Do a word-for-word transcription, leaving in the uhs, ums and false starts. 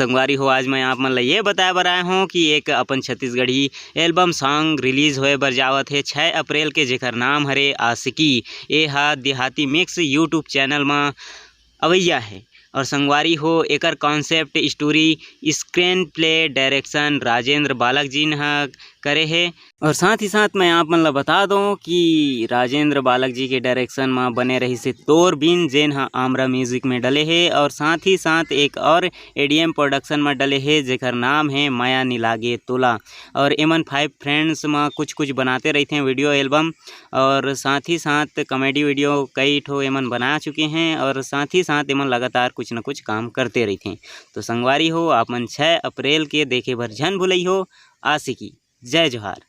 संगवारी हो, आज मैं आप मन ला ये बताए बर आए हों कि एक अपन छत्तीसगढ़ी album song release होए बर जावत हे छः अप्रैल के, जेकर नाम हरे आशिकी। ये हा देहाती Mix YouTube channel म अवैया हे। और संगवारी हो, एकर concept, story, screenplay, direction Rajendra बालक जी न ह करे हे। और साथ ही साथ मैं आप मन ला बता दों कि राजेंद्र बालक जी के direction म बने रहिस हे तोर बिन, जेन ह आमरा Music में डले हे। और साथ ही साथ एक और ADM Production म डले हे, जेकर नाम हे मया नी लागे तोला। और एमन five friends म कुछ कुछ बनाते रहिथे video album, और साथ ही साथ comedy video कई ठो एमन बना चुके हैं, और साथ ही साथ एमन लगातार कुछ न कुछ काम करते रहिथे। तो संगवारी हो, आप मन छः अप्रैल के देखे बर झन भुलई हो। आशिकी। जय जोहार।